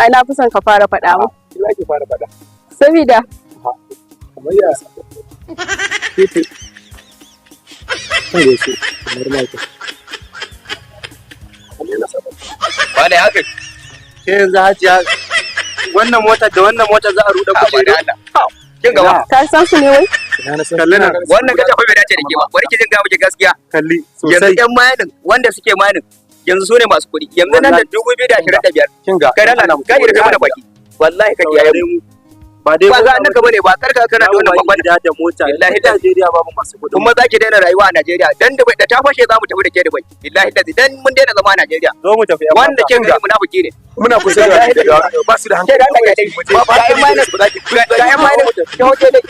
Ai na fi son ka fara faɗa mu. Ki za ki fara faɗa. Sabida Kamar ya ke ce. Kan gaishe kamar mata. Wala ya kai. Ke yanzu hajiya, wannan motar da wannan motar za a ruɗa Ba kujeru. da Allah. Kin gaba. Ka san su ne wai? Ina na san. Kalli nan. Wannan gacha fa bai dace da ke ba. Bari ki jin ga miki gaskiya. Kalli Yanzu sosai. yan mining wanda suke mining yanzu su ne masu kuɗi. Yanzu nan da 2025. Kin ga. Kai Allah kai da kai mana baki. Wallahi ka kiyaye mu. Ba dai Ba za annaka bane ba, karka kana da wannan babban gida da mota. Billahi. Billahi, Najeriya babu masu kuɗi. Kuma za ki daina rayuwa a Najeriya dan Dubai da ta fashe, za mu tafi da ke Dubai. Billahi da dan mun daina zama a Najeriya. Zo mu tafi yan Wanda mata. kin gani munafiki ne. Muna kusa da ba su da Ke hankali. da Allah ya dai. Ga yan mining, ga yan mining. Ki hoke dai.